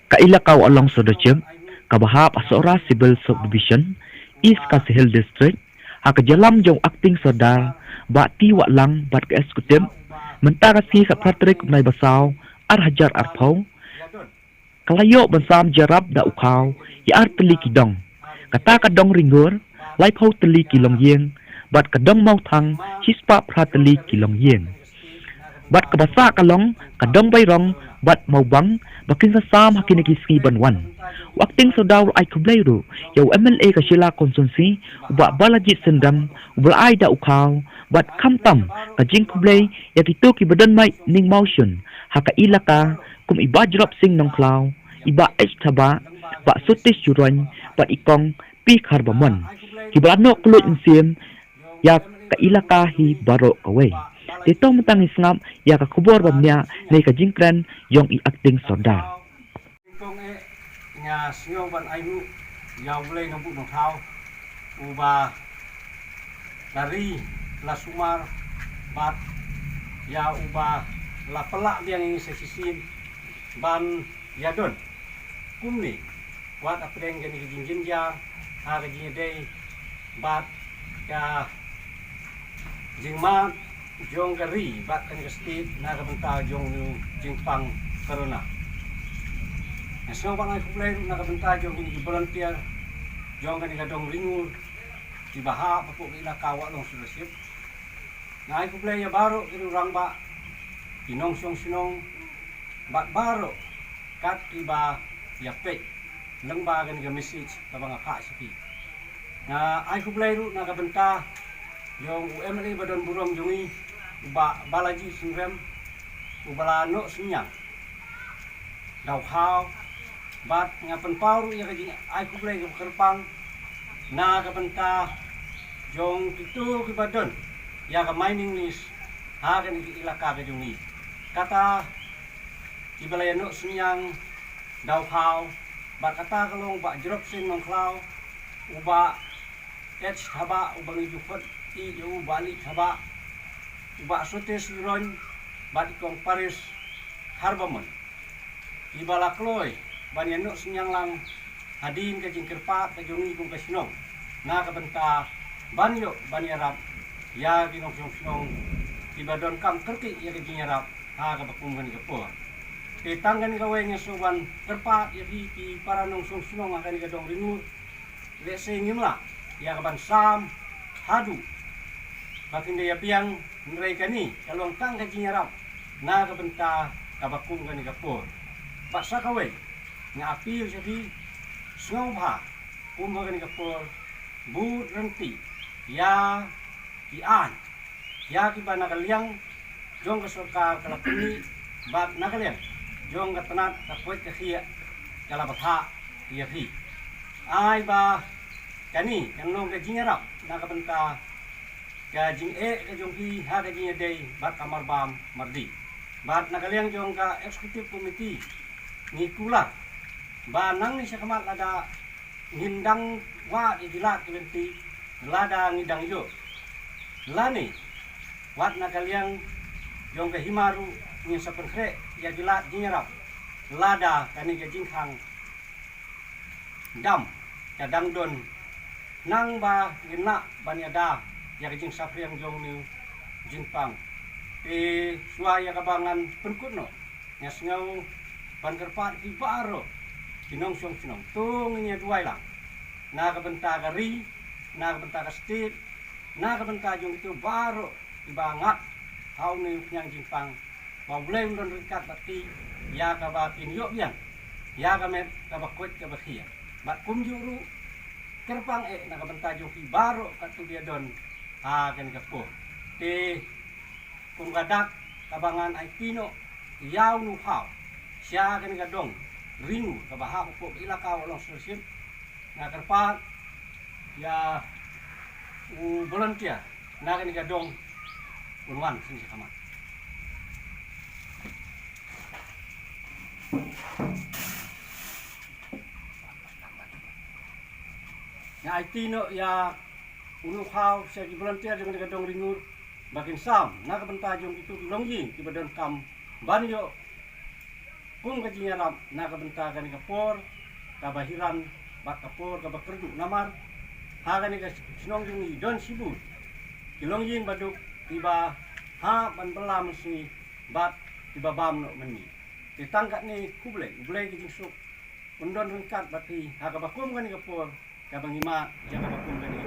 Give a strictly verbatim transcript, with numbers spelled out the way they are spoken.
Ka Elaka Wahlong Sawdorship, kaba hap ha Sohra Civil Subdivision, East Khasi Hills District, ha ka jingïalam jong u Acting Sordar, Bah T Wahlang bad ka Executive, mynta ka sngi khatphra tarik u bnai ba saw, ar hajar arphew, ka la ïoh ban sam jingïarap da u khaw ïa ar tylli ki dong. Kata ka dong Ri Ngur, laiphew tylli ki longïing, bad ka dong Mawthang, shispah phra tylli ki longïing. Bad kaba sah ka long ka dong Bairong bad Mawbang, ba kin sa sam ha kine ki sngi ban wan. U Acting Sordar u la ai khublei ruh ïa u M L A ka Shella Constituency, u Bah Balajied Syriem, uba la ai da u khaw, bad khamtam ka jingkhublei ïa kito kiba don mai ning mawshun ha ka Elaka, kum i Bah Jrop Sing Nongkhlaw, i Bah H Thabah, Bah Sotis Jurong, bad i Kong P Kharbamon, kiba la noh kylluid mynsiem ïa ka Elaka hi baroh kawei. Te to mynta ngin sngap ïa ka khubor ba bniah ne ka jingkren jong i Acting Sordar. Kong eh, nga sngew ban ai nguh ïa U Blei Nongbuh Nongthaw, uba la ri, la sumar, bad ïa uba la pynlah biang ïa ngi sa shisien ban ïadon kumne, wat hapdeng kane ka jingjynjar ha ka jingïadei bad ka jingmad jong ka ri bad kane ka state na ka bynta jong u jingpang corona. Nga sngew ban ai khublei ruh na ka bynta jong kine ki volunteer jong kane ka dong Ri Ngur, kiba hap hapoh ka Elaka Wahlong Sawdorship. Nga ai khublei ïa baroh kine ki rangbah, ki nongshong shnong, bad baroh kat kiba ïa peit lyngba kane ka message kaba nga phah sha phi. Nga ai khublei ruh na ka bynta jong u M L A ba don burom jong ngi, u Bah Balajied Syriem, uba la noh synñiang da u khaw, bad nga pynpaw ruh ïa ka jingai khublei kaba kyrpang na ka bynta jong kito kiba don ïa ka mining lease ha kane ka Elaka ka jong ngi. Kata kiba la ïa noh synñiang da u khaw, bad kata ka long u Bah Jrop Sing Nongkhlaw, u Bah H Thabah, uba ngi ju khot ïa u Bah Lih Thabah, u Bah Sotis Jurong, bad i Kong Paris Kharbamon, kiba la kloi ban ïa noh synñiang lang hadien ka jingkyrpad ka jong ngi kum ka shnong na ka bynta ban ïoh ban ïarap ïa ki nongshong shnong kiba donkam kyrkieh ïa ka jingïarap ha kaba kum kane ka por. Te tang kane kawei nga sngew ban kyrpad ïa phi ki para nongshong shnong ha kane ka dong Ri Ngur, lehse ngim lah ïa ka ban sam haduh ba phin da ïa biang, hynrei kane ka long tang ka jingïarap na ka bynta kaba kum kane ka por. Bad sa kawei, nga appeal sha phi, sngewbha kum ha kane ka por, bud ryntih ïa ki aiñ ïa kiba na ka liang jong ka sorkar ka la pynmih, bad na ka liang jong ka tnat ka koit ka khiah ka la bthah ïa phi. Ai ba kane kan long ka jingïarap na ka bynta ka jingeh ka jong phi ha ka jingïadei bad ka marbam mardi. Bad na ka liang jong ka executive committee ngi kular ba nangne shakhmat lada ngin dang wad ïa ki lad ki lynti lada ngi dang ïoh, lane wat na ka liang jong ka hima ruh ngin sa pynkhreh ïa ki lad jingïarap lada kane ka jingkhang dam ka dang don, nang ba ngin lah ban ïada ïa ka jingsaphriang jong une u jingpang. Te shuwa ïa kaba ngan pynkut noh, nga sngew ban kyrpad ïa phi baroh ki nongshong shnong, to ngin ïa duwai lang na ka bynta ka ri, na ka bynta ka state, na ka bynta jong kito baroh kiba ngat ha une u khñiang jingpang, ba U Blei un don ryngkat bad ki ïa kaba kin ïoh biang ïa ka met kaba koit kaba khiah. Bad kumjuh ruh kyrpang eh na ka bynta jong phi baroh katto ba ïadon ha kane ka por. Te kum ka dak kaba ngan aiti noh ïa une u khaw sha kane ka dong Ri Ngur kaba hap hapoh ka Elaka Wahlong Sawdorship, nga kyrpad ïa u volunteer na kane ka dong un wan sha khmat. Nga aiti noh ïa une u khaw sha ki volunteer jong kane ka dong Ri Ngur ba kin sam na ka bynta jong kito ki longïing kiba donkam ban ïoh kum ka jingïarap na ka bynta kane ka por kaba hiran bad ka por kaba kyrduh, namar ha kane ka shnong jong ngi don shibun ki longïing baduk kiba hap ban bylla mynsngi bad kiba bam noh mynmiet. Te tang katne, khublei, U Blei ka jingsuk un don ryngkat bad phi ha kaba kum kane ka por kaba ngi mad ïa kaba kum kane